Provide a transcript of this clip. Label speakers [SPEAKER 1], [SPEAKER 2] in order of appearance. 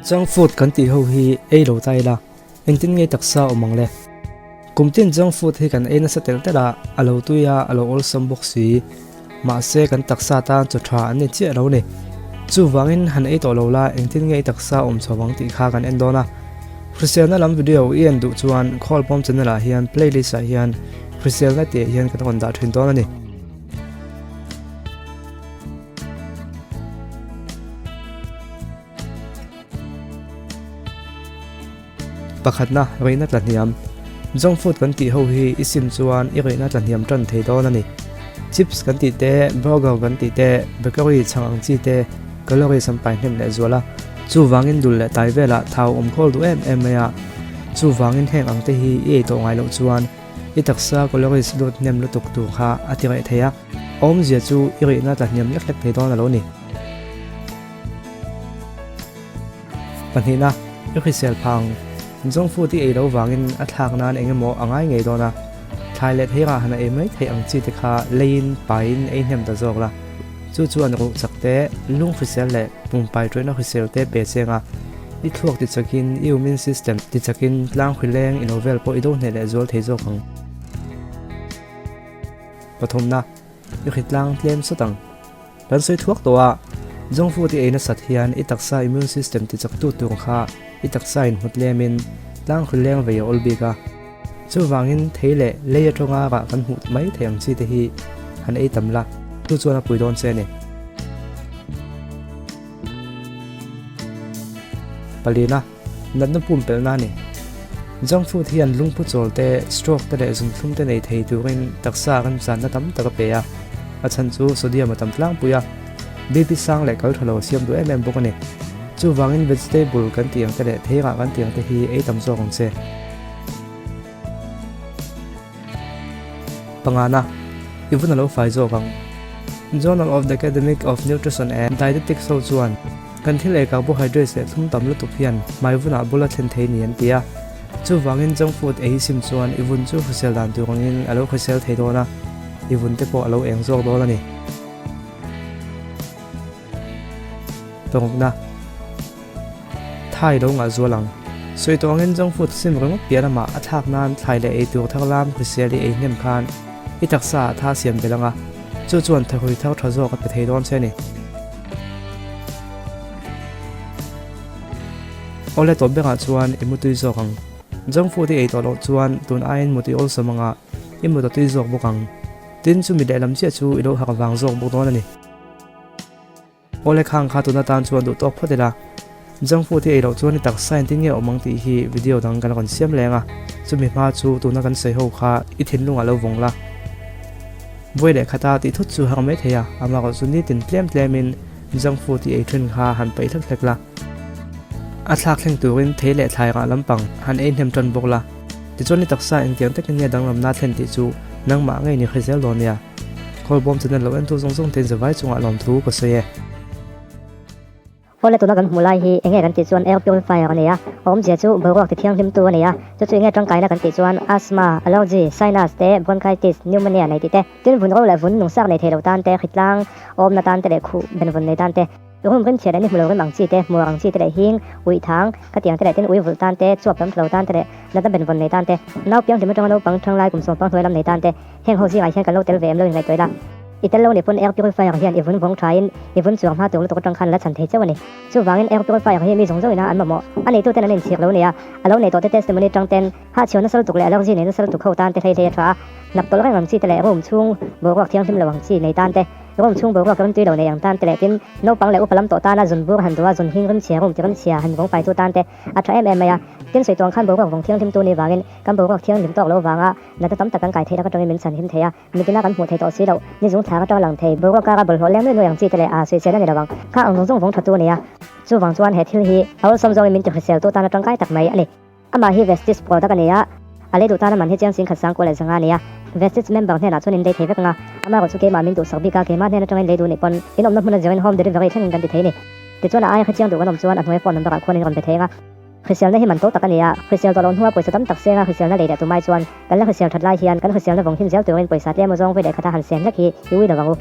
[SPEAKER 1] Junk food kan tih ho hi ei lo ta ila, engtin nge taksa awm ang le? Kum tin junk food hi kan ei nasa telh telh a, a lo tui a, a lo awlsam bawk si. Mahse kan taksa tan chaw tha an ni chiah lo ni. Chuvangin han ei tawh lo la, engtin nge i taksa awm chho ang tih kha kan en dawn a. Hriselna lam video i en duh chuan Khawlbawm channel ah hian playlist ah hian Hriselna tih ah hian kan rawn dah thin dawn a ni. Pakhatna, Reihna tla hniam. Junk food kan tih ho hi i sim chuan i reihna tla hniam tan thei dawn a ni. Chips kan tih te, burger kan tih te, bakery chhang ang chi te, calories an pai hnem leh zual a. Chuvangin dul leh tai velah thau awm khawl duh em em mai a. Chuvangin heng ang te hi i ei tawh ngai loh chuan i taksa calories lut hnem lutuk tur kha a ti reh thei a. Awmzia chu i reihna tla hniam lek hlek thei dawn a lo ni. Pahnihna, i hrisel phang. Junk food i ei lo vangin a thlak nan eng emaw a ngai ngei dawn a, thlai leh theirah han a ei mai theih ang chi te kha leiin paiin ei hnem ta zawk la. Chu chuan ruh chak te, lung hrisel leh pumpai tuaina hrisel te pe cheng a, i thluak ti chakin i immune system ti chakin tlang hri leng i lo vel pawh i do hneh leh zual thei zawk ang. Pathumna, i hritlang tlem sawt ang. Kan sawi thuak tawh a, junk food i ei nasat hian i taksa immune system ti chak tu tur kha i taksa in hmu tlemin tlang hri leng vei a awl bik a. Chuvangin thei leh lei atanga rah kan hmuh mai thei ang chi te hi han ei tam la, chu chuan a pui dawn che a ni. Palina, natna pumpelhna a ni. Junk food hian lungphu chawl te, stroke te leh zunthlum te nei thei turin taksa remchanna tam tak a pe a, a chhan chu sodium a tam tlangpui a, BP sang leh kal tha lo a siam duh em em bawk a ni. Chuvangin vegetable kan tih ang te leh theirah kan tih ang te hi ei tam zawk ang che. Pangana, i vun a lo fai zawk ang. Journal of the Academic of Nutrition and Dietetics ho chuan kan thil ei carbohydrates leh thlum tam lutuk hian hmai vunah bula thlen thei ni an ti a. Chuvangin junk food ei sim chuan i vun chu hrisel dan tur angin a lo hrisel thei dawn a, i vun te pawh a lo eng zawk dawn a ni. Tawngna. Thai lo ngah zual ang. Sawi tawh angin junk food sim ringawt piah lamah a thlak nan thlai leh ei tur thar lam hrisel i ei hnem khan i taksa ah tha siam belh ang a, chu chuan thahrui thar tha zawk a pe thei dawn che a ni. Awle tawp berah chuan i mutui zawk ang. Junk food i ei tawh loh chuan tun aiin mut i awlsam anga i mut a tui zawk bawk ang. Tin, chumi lehlam chiah chu i lo harh vang zawk bawk dawn a ni. Awle khang kha tuna tan chuan duh tawk phawt ila, junk food hi ei loh chuan i taksa engtin nge awm ang tih hi video dang kan rawn siam leng a, chumi hma chu tuna kan sawi ho kha i thinlungah lo vawng la. Vawi leh khata tih thut chu har mai thei a, amaherawh chu nitin tlem tlemin junk food i ei thin kha han paih hlek hlek la. A thlak thleng turin thei leh thlai rah lampang han ei hnem tan bawk la, tichuan i taksa engtiang takin nge danglamna thlen tih chu nangmah ngei ni hre zel dawn nia. Khawlbawm channel lo entu zawng zawng ten zavai chungah lawmthu ka sawi e.
[SPEAKER 2] Awle tuna kan hmuh lai hi enge kan tih chuan air purifier a ni a, a awmzia chu boruak ti thianghlimtu a ni a, chu chu enge tangkaina kan tih chuan asthma, allergy, sinus te, bronchitis, pneumonia nei tih te, tin vun ro leh vun nungsak nei thei lo tan te, hritlang awmna tan te leh khuh benvawn nei tan te. Room rim chhiat leh ni hmu lo rim ang chi te, hmuar ang chi te leh hing, uih thang, ka tiang te leh tin ui vulh tan te, chuap lam thalo tan te leh natna benvawn nei tan te, nau piang hlim atanga naupang thang lai kum sawmpang hnuai lam nei tan te, heng ho zingah hian kan lo tel ve em lo inngaihtuah ila. I tel lo ni pawn air purifier hian i vun vawng thain i vun chuang hma tur lutuk atang khan la chhan thei chauh a ni. Chuvangin air purifier hi mi zawng zawngina an mamawh a neituten an inchhir lo nia, a lo nei tawh te testimony tang ten hahchhiau nasa lutuk leh allergy nei nasa lutuk ho tan te hlei hlei a tha a, hnap tawlh reng ang chi te leh room chhung boruak thianghlim lo ang chi nei tan te. Room chhung boruak ram tui lo nei ang tan te leh tin, naupang leh upa lam tawh tana zun bur han duh a, zun hing rim chhia room ti rim chhia han vawng faitu tan te a tha em em mai a. Tin, sawi tuang khan boruak vawng thianghlim tu ni vangin kan boruak thianghlim tawk lo vanga natna tam tak kan kai theih lak atangin min chhan him thei a, mitina kan hmuh thei tawh si loh, ni zung thlak atanga lang thei, boruak kara bawlhhlawh leng nuai nuai ang chi te leh a sawisel a ni lo ang. Kha ang zawng zawng vawng tha tu a ni a, chuvang chuan he thil hi a awlsam zawngin min tihrisel tu tana tangkai tak mai a ni. Amah hi Vestige product a ni a, a lei duh tana man hi chiang sing khat sang kual leh zanga a ni a. Vestige member hnenah chuan in lei thei vek ang a, amah erawh chu keimah min duhsak bik a, keimah hnen atangin lei duh nih pawn in awmna hmuna zirin home delivery thlengin kan ti thei a ni. Tichuan a aia hre chiang duh kan awm chuan a hnuaia phone number ah khuan in rawn be thei ang a. Hriselna hi man to tak a ni a, hrisel tawh loh hnua pawisa tam tak senga hriselna lei leh tumai chuan kan la hrisel that lai hian kan hriselna vawng him zel turin pawisa tlem aw zawng vawi leh khata han sen hlek hi i ui lo ang u.